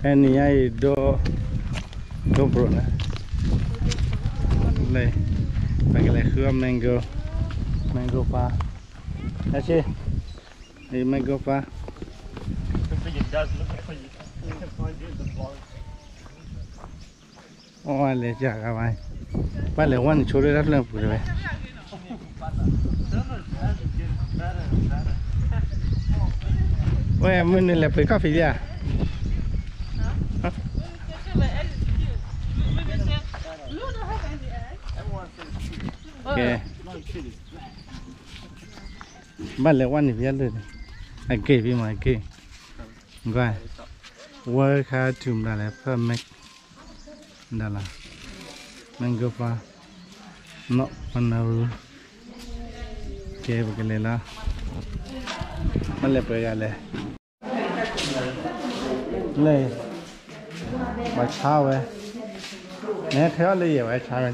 အဲ နံၤညါအံၤ ဒိ ဒိဘိနၤ, လၢ ပကလဲၤဃုအီၣ် mango, mango ပၢ်, အဆ့, အံၤ mango ပၢ်, အီၣ်လဲၤစှၤဂၤဘၣ်, ပၢ်လဲၤဝဲန့ၣ်ဆိလၢတၢ်ဖျၢၣ်ပူၤတဝဲ ဝဲ မုၢ်နံၤလဲၤပှ့ၤ coffee ဒံးဧါ, ကဲ, ဘၣ်လဲၤဝဲန့ၣ်ဖဲလၢာ်န့ၣ်, အက့ၢ်ဖဲမးအက့ၢ်, ကွၢ်, ဝဲခါထုးမတၤလဲၣ် ဖၢၣ်မဲ ဒၣ်လီၤ, mango ပၢ်, နီၢ်ပနၢ်ရူ, ကဲ ပကလဲၤလီၤ, ဘၣ်လဲၤပှဲၤဂၤလဲၣ်, လၢ ပှၤဆါဝဲ, နဟဲထဲအီၣ်လၢယဲၢ် ပှၤဆါဝဲ,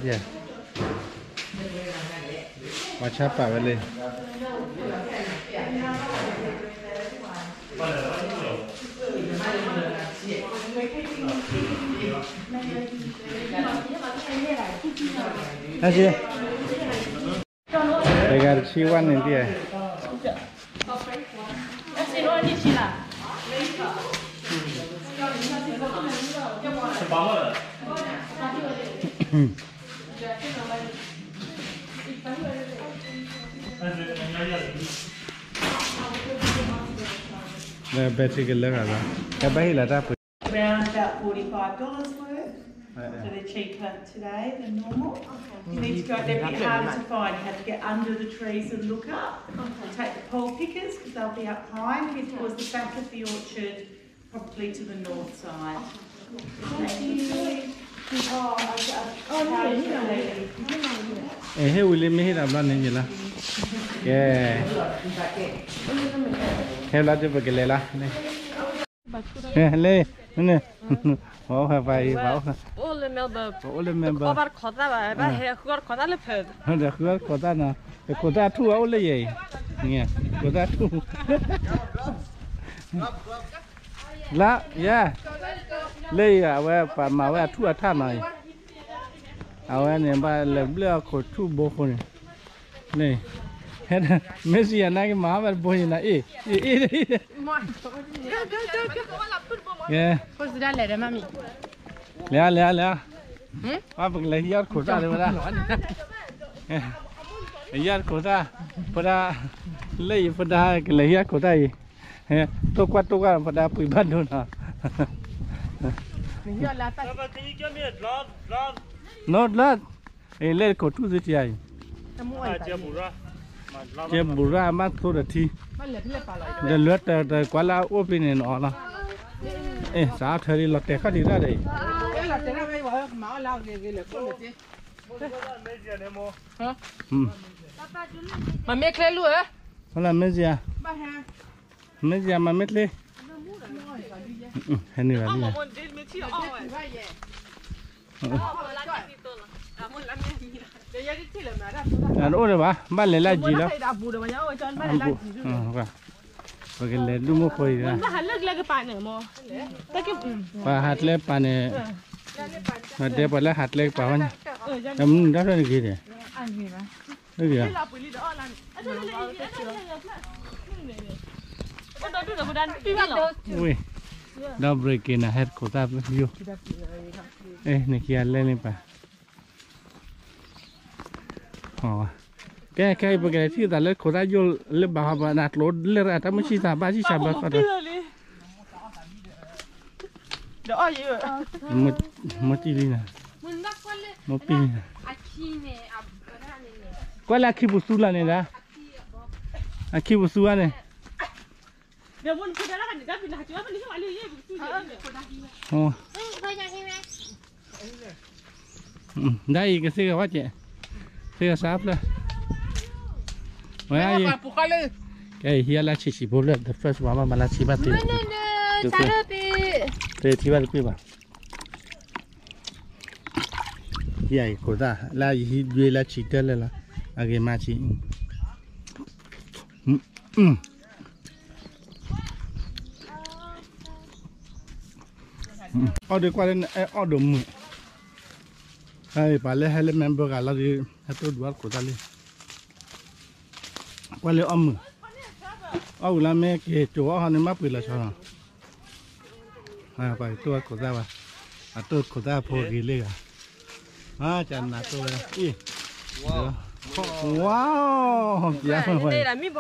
ပှၤဆါပာ်ဝဲလၢ တဂၤတဆံဝဲန့ၣ်ဒ်, လၢ battery ကလၢဂၤလီၤ, ကဘၣ်ဟ့ၣ်လီၤတၢ်ပှ့ၤ Around about forty-five dollars worth, so they're cheaper today than normal. You need to go, they're a bit harder to find. You have to get under the trees and look up. Take the pole pickers because they'll be up high. Head towards the back of the orchard, probably to the north side. Thank you. အဲ ဟ့ၣ်ဝံၤလံ မ့ၢ်ဟ့ၣ်တၢ်ဘျီန့ၣ်ယလီၤ, ကဲ, ဟဲလီၤဒီးပကလဲၤလီၤ, လၢ, ပအိၣ်လၢ Melbourne, ဒီးဃုအီၣ်ခိးသၣ်နီၤ, ခိးသၣ်ထူၣ်အအိၣ်လၢယဲအံၤ, ခိးသၣ်ထူၣ်, လၢ, ယဲ, လၢအံၤ အဝဲပှၤမၤဝဲအထူၣ်အထၣ်နီၤအံၤ, အဝဲန့ၣ် ဘၣ်လဲၤဘျၢၣ်အခိးထူၣ်ဘိဃိန့ၣ်, လၢ, မ့ၢ်စံးယၤ နကမၤအီၣ်ဘၣ်တဘိယံၤနီၤ, အ့ၣ်, အ့ၣ်, အ့ၣ်, လဲၤ, လဲၤ, လဲၤ, လဲၤ, ပကလဲၤဟံးအီၣ်ခိးတၢ်လၢဝဲဒၣ်, ဟံးအီၣ်ခိးတၢ်, ဖိဒါ, လၢအံၤဖိဒါကလဲၤဟံးအီၣ်ခိးတၢ်အံၤ, တိၢ်ကွၢ်တိၢ်ကွၢ် ဖိဒါပှ့ၤဘၣ်ဒိနီၤ, နီၢ်လၢ, အ့ၣ် လၢခိးထူၣ်သုထံအံၤ, ကဲ ဘူးရၣ်မးသိတထံ, ဒီးလၢတၢ်တကွၢ်လၢအအိၣ်ဖဲန့ၣ်နီၤလီၤ, အ့ၣ် စးထီၣ်လီၤတဲာ်ခီၣ်ထံးတၢ်ဒီးအံၤ, မ့ၢ်ချ့လူၢ်ဧၢ, မ့ၢ်စံးယၤ, မ့ၢ်စံးယၤ မ့ၢ်ချ့, ဟဲနုာ်လီၤလံ, အအိၣ်ဒီးဘၣ် ဘၣ်လဲၤလၢအယံၤလီၤ, ပကလဲၤဒုးမိၢ်ဖိအံၤ, ပှၤဟးကျဲပာ်န့ၣ်, ပှၤဒဲပှၤလၢဟးကျဲကပာ်ဝဲန့ၣ်, တၢ်မနုၤတၢ်ဖျၢၣ်န့ၣ်ဂ့ၤဒီး, ဂ့ၤ, ဝ့ၢ်, ဒီး break က့ၤနၤဟဲခိးသၣ်ယိၣ်, အဲ နခံဂၤလဲၤန့ၣ်ပၢ် ကဲ ခဲအံၤ ပကလဲၤထံၣ်သးလၢခိးသၣ်ယိၣ်လၢဘၣ်ဟီဘၣ် နကျိလၢရၣ် တၢ်မုၢ်ဆံသးဘၣ်ဆံဆးဘၣ်ဃီဒီး, မ့ၢ်တံၢ်လံနၤ, မ့ၢ်တံၢ်လံ, ကွၢ်လၢအခံပူၤသူလီၤန့ၣ်ဒၣ်, အခံပူၤသူဧါန့ၣ် ဒ်အံၤ ကသ့ၣ်ဂီၤဝဲကဲ, သ့ၣ်ဂီၤစးဖျၢၣ်, ဝဲအံၤ, ကဲ ဟံးအလၢဆံးဆံးဖိဖျၢၣ် the first one ဘၣ်မၤလၢဆံးဘၣ်သ့, သ့ၣ်ထံဘၣ်တကွံာ်ဘၣ်, ယၤအံၤခိးသၣ် လၢယဟံးဒွဲလၢဆံးတၢ်လၢ်လီၤ, အဂ့ၤမးဆံး, အီၣ်ဒုးကွၢ်လၢနအဲၣ်အီၣ်ဒိးမုာ်, ပှၤလၢဟဲလၢ member ဂၤလီၤဒီး ဟဲတိၢ်ဒုးအီၣ်ခိၣ်သၣ်လံ, ကွၢ်လၢအီၣ်မုာ်, အီၣ်ဝံၤလၢမ့ၢ်က့ၤကၠိၤအီၣ်ဟီန့ၣ် မ့ၢ်ပှ့ၤလီၤဆီလီၤ, ပှၤတိၢ်အီၣ်ခိၣ်သၣ်ဘၣ်, အတိၢ်ခိၣ်သၣ်ဖိဂ့ၤလံဂၤ, ကနၤတိၢ်ဝဲအံၤ, ဝါ, ကနၤ,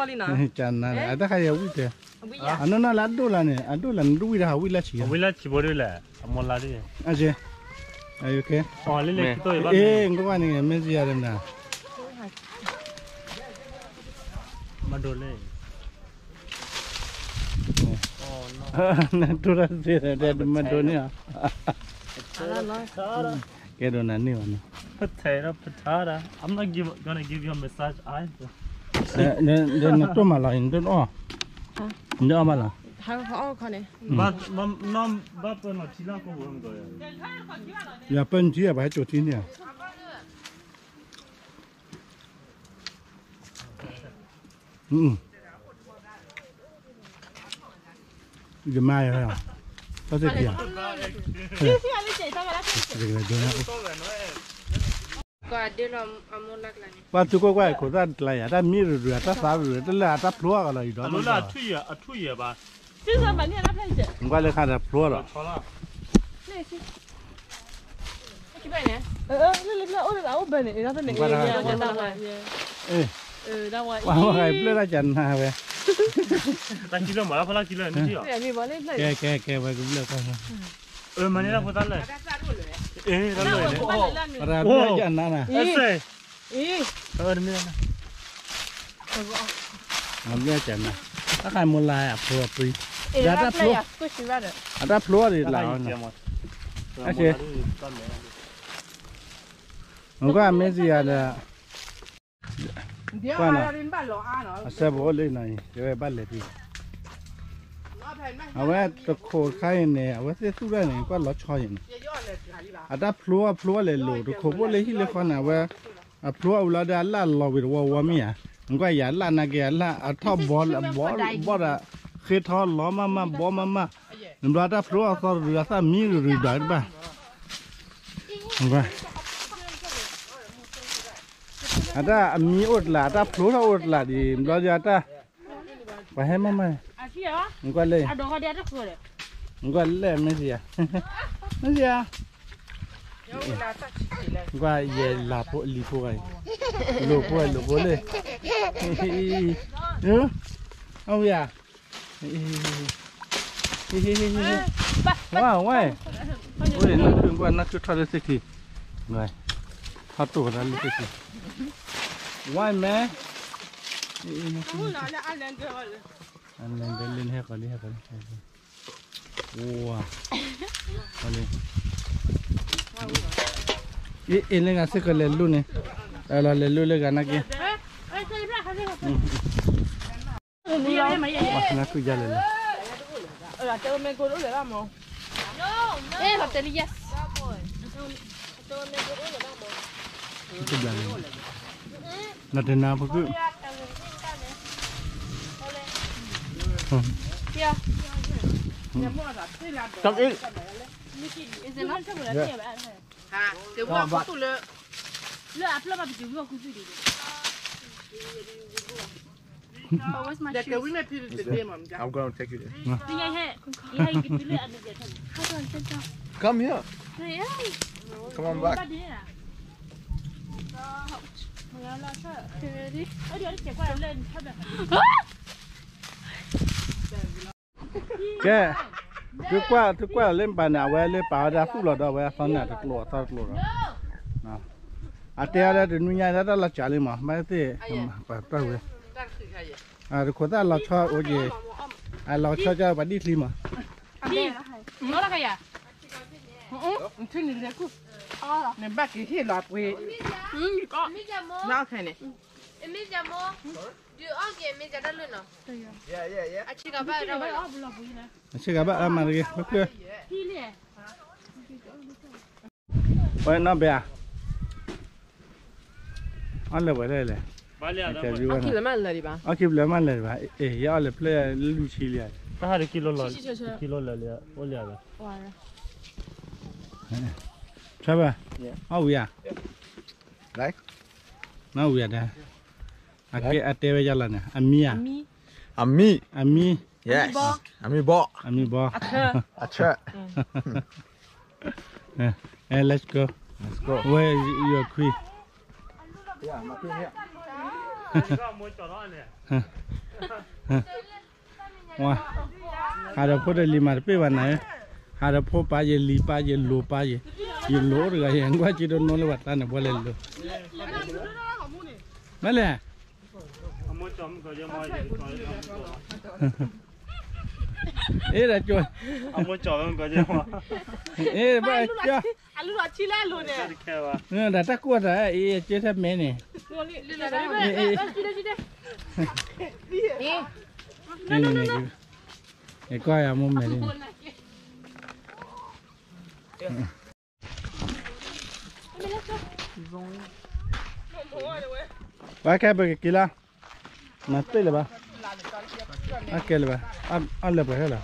အတၢ်ခါအံၤအဝံၣ်တဲ အနီၢ်နီၢ်လၢအဒိၣ်လၢန့ၣ် အဒိၣ်လၢန့ၣ် ဒိၣ်ဝံၣ်တၢ်ဟးဝံၣ်လၢဆံး, ဝံၣ်လၢဆံးဖိဒ်လဲၣ်, အမိၢ်လါဒ်, အက့, အက့, အ့ၣ် နကွၢ်န့ၣ် မ့ၢ်စံယၤဒီးနၤ, မၤဒိးလၢ နတိၢ်တၢ်သ့ဒီးမၤဒိးန့ၢ်အီၤ, ကဲဒိးနၤန့ၢ်ဘၣ်န့ၣ်, နတိၢ်မးလီၤ, နတိၢ်အီၣ်, နအီၣ်မးလီၤ, ယပၢနထံၣ် ပှၤဟဲကၠိၤထံန့ၣ်ဧါ, ယမါယၤ, တၢ်သ့ၣ်ကံၤဧါ, ပှၤသုးခိၣ်ကွၢ်ခိၣ်သၣ်တကျါယၤ တၢ်မံရူၤရူၤ တၢ်သးရူၤရူၤ တလၢအတၢ်ဖျိအဂီၢ်လီၤ ယဒီး, နကွၢ်လၢခါဒီးဖျိဒီး, ပှၤဘျုးယၤနၤနၤ, ကဲ ကဲ ကဲ ပှၤကဘျုးကွၢ်, မၤန့ၢ်တၢ်ဖိသၣ်လၢ, ပှၤဘျုးယၤနၤနၤ, ပှၤဘျုးယၤနၤ, တၢ်ခါမိၢ်လါအဖိအပှ့ၤ, ဒီးတၢ်ဖျိ, အတၢ်ဖျိအီၤဒ်လၢ, နကွၢ်မ့ၢ်စံယၤဒီး ကွၢ်နီၤ, အစဲဘူးအိၣ်လၢနီၤအံၤ တဲဝဲဘၣ်လဲၤဖံ, အဝဲတခိးခါအံၤန့ၣ် အဝဲသ့ၣ်သူၣ်တၢ်န့ၣ် ကွၢ်လီၤဆီအံၤန့ၣ်, အတၢ်ဖျိအဖျိအလဲၤလိာ် တခိးဖိလၢဟံၣ်လၢဃီန့ၣ် အဝဲ, အဖျိအဝံၤလီၤဒီးအလၣ်လီၤဝံၤတဝီဝီမ့ၢ်ဧါ, နကွၢ်ယၤလၣ်နာ်က့ၤအလၣ် အထီၣ်ဘီ, ဘီဒီး, ဃ့ထီၣ်လီၤမးမး ဘီမးမး, နဘျီတၢ်ဖျိအသီတရူးအသၣ်မံရူၤရူၤဒီးတဘၣ် အတၢ်အမံအိၣ်တလး အတၢ်ဖျိထီၣ်အိၣ်တလးဒံး ဘျီဒီးအတၢ်, ပှၤဟဲမးမး, နကွၢ်လဲၣ်, နကွၢ်လဲၣ် မ့ၢ်စံယၤ, မ့ၢ်စံယၤ, နကွၢ်ယဲလးဖိလံၤဖိဂၤအံၤ, လိာ်ဖိဂၤလိာ်ဖိလၢ, အဝံၤဧါ ဝါဝဲ, အိၣ်နၤခုၣ်ကွၢ်နၤခုၣ်ထီၣ်လၢသ့ၣ်ခံ, ထီၣ်တိၢ်ဝဲဒၣ်လၢသ့ၣ်ခံ, ဝါမဲ, အလဲၤဒၣ်လၢဟဲကီၤလံဟဲကီၤလံ, ဝါ, အ့ၣ် လၢဂၤစ့ၢ်ကီး လဲၤလူၤန့ၣ်, လီၤလဲၤလူၤလၢဂၤနာ်က့ၤ နကုၢ်ယါလဲၣ်လီၤ, နတနၤပကုၢ်, လၢအဖျၢၣ်ဘၣ်ပတုာ်ဝံၤအီၣ်ခူသူၣ်ဒံး, I'm gonna take you there. ကမၣ်, ကမၣ်ဘၣ်, ကဲ, သုကွၢ်, သုကွၢ်လၢပၢ်န့ၣ် အဝဲလၢပာ်ဝဲဒၣ်သူၣ်လီၤဒီး အဝဲအသီန့ၣ် တကျိၤအသီတကျိၤလီၤ, အတဲအီၤလၢတနွံညါဒၣ်တၢ်လီၤစှၤလံမး ဘၣ်သ့ၣ်, ပာ်တၢ်ဝဲ, တခိးသၣ်လီၤဆီအိၣ်က့ၤ, အလီၤဆီကပှၤဒ်ချံမး, နဘၣ်က့ၤဟ့ၣ်လီၤပှ့ၤ, နအီၣ်ခဲန့ၣ်, အဆ့ကၤဘၣ်အမၤတဂ့ၤ, ဝဲနီၢ်ဘဲဧါ, အီၣ်လၢပှဲၤလဲၣ်လဲၣ်, အီၣ်ခံဘျဲၣ်မးလၢာ်ဒံးဘၣ်, အီၣ်ခံဘျဲၣ်မးလၢာ်ဒံးဘၣ်, အ့ၣ် ယအီၣ်လၢဖျၢၣ်လွံၢ်ဆံလံ, တၢ်ဟးတကံလိလီၤ, ကံလိလီၤလံ, အိၣ်လံဧါ, Trevor, အီၣ်ဝံၤဧါ, နအီၣ်ဝံၤဧါ, အကဲအတဲဝဲယၤလီၤန့ၣ် အမံၤဧါ, အမံၤ, အမံၤ, အမံၤဘီ, အမံၤဘီ, အဆၢ, အဲ let's go, ဝဲယခွံ ဝါ, ဟးဒီးဖိတလံၤမၤတပ့ၢ်ဘၣ်နၤ, ဟးဒီးဖိပၢ်ယလံၤပၢ်ယ လိၤပၢ်ယ, ယလိၤအိၣ်တဂၤ ယကွၢ်က့ဒိၣ်နီၢ်လၢပှၤတၢ်န့ၣ် ပှၤလဲၤလိၤ, မ့ၢ်လဲၣ်, အ့ဒီးကၠိ, အ့ဘၣ်ကၠိ, အလူလီၤဆံလၢအလိၤန့ၣ်, ဒီးတၢ်ကူၣ်တၢ်အ့ ကၠိထဲမဲန့ၣ်, အ့ အ့ အ့ ကွၢ်ယၤမိၢ်မဲန့ၣ် ပှၤခဲပကက့ၤလီၤ, မၤတ့ၢ်လၢၤဘၣ်, အကဲလၢၤဘၣ်, အလဲၤပှဲၤဟဲလီ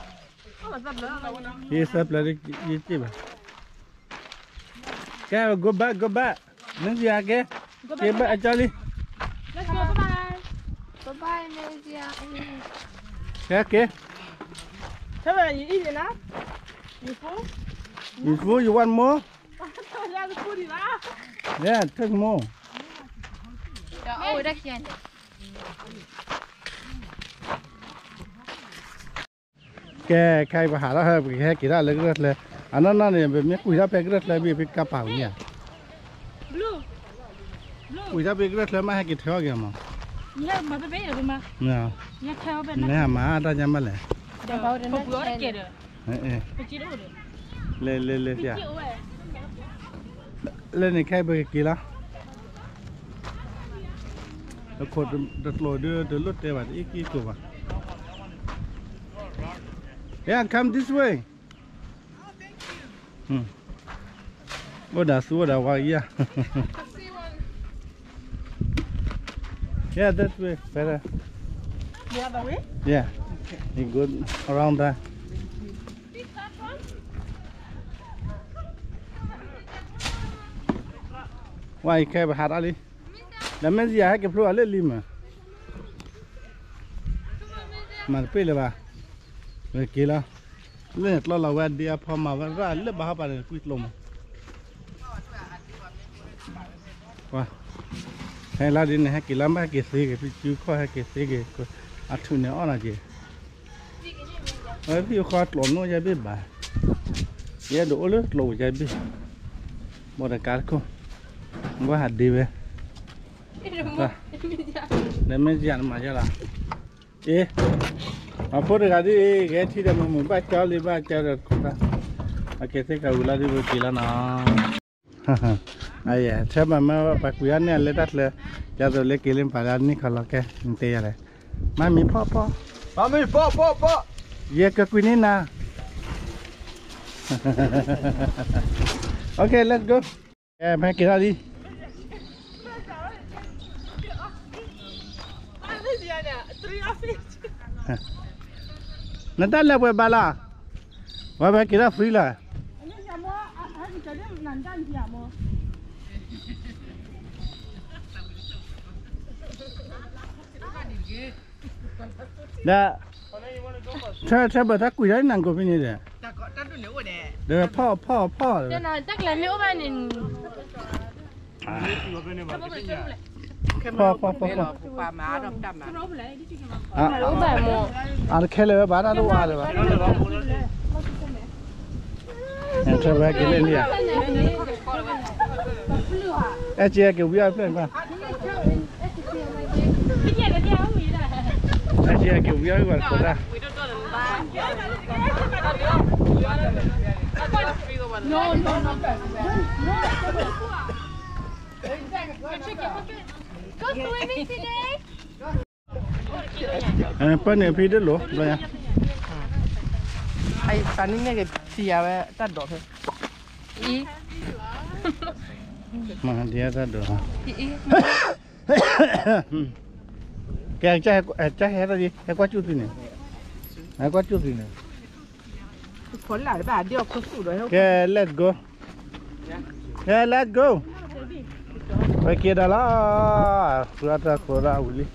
ၤ, ယသၢပျၢၤ ယတ့ၢ်ဘၣ်, ကဲ go back, go back, မ့ၢ်စံးယၤကဲ, ကဲဘၣ်အကၠီလံ, let's go, bye bye, bye bye, မ့ၢ်စံးယၤ, ကဲကဲ, ခဲဘၣ် you eat enough, you full, you full, you want more, yeah, take more. ကဲ ခဲအံၤပဟးထီၣ်ဟဲ ပကဟဲက့ၤထီၣ်လၢကရၢၢ်ချၢ, အနီၢ်နီၢ်န့ၣ် ပမ့ၢ်ကွံာ်ထီၣ်ဖဲကရၢၢ်ချၢဘၣ် ပကပာ်ဝံၤဧါ, ကွံာ်ထီၣ်ဖဲကရၢၢ်ချၢမး ဟဲက့ၤထၢအီၣ်က့ၤမး, မ့ၢ်ဟးမၤအါတၢ်ညါမးလဲၣ်, လဲၤလဲၤလဲၤ လၢန့ၣ်ခဲအံၤပကက့ၤလီၤ, တခိၣ်တကျိၤဒုး တလိၣ်တဲဘၣ် တအ့ၣ်က့ၣ်ကျိၤဘၣ်, yeah, come this way, အိၣ်ဒၣ်သူအိၣ်ဒၣ်ဝါအံၤဧါ, yeah, that way better, yeah, you go around there. ဝဲအံၤခဲပဟးထီၣ်လံ, ဒီးမ့ၢ်စံးယၤဟဲက့ၤဖျိအလၢလံမး, မၤတပ့ၢ်လၢၤဘၣ်, ဝဲက့ၤလီၤ, လၢန့ၣ်ကျီလီၤဝဲအဒ့အဖီမၤဝဲရၣ်လၢဘၣ်ဟီပာ်န့ၣ်ကွံာ်ကျိၤမး ဟဲလီၤဒ်န့ၣ် ဟဲက့ၤလီၤမး ဟဲက့ၤသ့ဂ့ၤ ဖံစုခီၣ် ဟဲက့ၤသ့ဂ့ၤ, အထူးန့ၣ်အီၣ်နၤက့ၤ, အဝဲဖံဃီကျိာ်မ့ၢ်အိၣ်ယဲဘ့ၣ်ဘၣ်, ယအဲၣ်ဒိးအိၣ်လၢကျိာ်ယဲဘ့ၣ်, ဘီၣ်တကါတခိၣ်, ဘၣ်ဟးဒ့ဝဲ, နမ့ၢ်ယၤနမၤယဲလီၤ, အ့, အဖိတဂၤဒ်အံၤ ဂဲၤထံဒီးမုာ်မုာ်ဘၣ်ကၠီလံဘၣ်ကၠီဒီးတခိၣ်တၢ်, အကဲသ့ၣ်ကဝံၤလီၤဒ်ဝဲက့ၤလီၤနီၤ. အယဲ ထဲမၤမ့ၢ်ပှၤကွံာ်အီၤန့ၣ် အလဲၤတၢ်ချၢ, ယသိးလၢက့ၤလၢပှၤလၢနံၣ်ခီလီၤကဲ နတဲယၤလဲၣ်, မၤမံၤဖီဖီ, မၤမံၤဖီဖီဖီ, ယဲကကွံာ်န့ၢ်နၤ, okay, let's go. ကဲ ဖဲက့ၤထီၣ်လံ, နတၢ်လဲၤပှဲၤဘၣ်လီၤ, ဝဲဖဲက့ၤထီၣ် free လီၤ. ဒီး ထၢထၢဘၣ်တၢ်ကွံာ်တၢ်နၢ်ကိးဖဲန့ၣ်ဒီး, ဒီးဖီၣ်ဖီၣ်ဖီၣ်, တၢ်ကျဲမ့ၢ်အိၣ်ဘၣ်န့ၣ်, ဖီၣ်ဖီၣ်ဖီၣ်ဖီၣ်, အတခဲလၢာ်ဝဲဘၣ် တၢ်တအိၣ်အါလၢၤဘၣ်. ထၢဘၣ်က့ၤလၢန့ၣ်ဧါ, အဲၣ်က့ၤက့ၤဝံၤအဖျၢၣ်န့ၣ်ဘၣ်, အဲၣ်က့ၤက့ၤဝံၤအဖျၢၣ်န့ၣ်ဘၣ်, ခိးတၢ် ပၢ်န့ၣ်ဖံဒၣ်လိၤ, ပှၤန့ၣ်မ့ၢ်က့ၤဖံးယၤဝဲတၢ်ဒိးဖဲ, မၤဒ်တၢ်ဒိး, ကဲ, ကဟဲတၢ်ဒ် ဟဲကွၢ်ကၠူၣ်သံန့ၣ်, ဟဲကွၢ်ကၠူၣ်သံန့ၣ်, ကဲ let's go. Yeah, let's go. ပက့ၤဒီးလီၤ, ဃုအတၢ်ကိးဒၣ်ဝံၤလံ.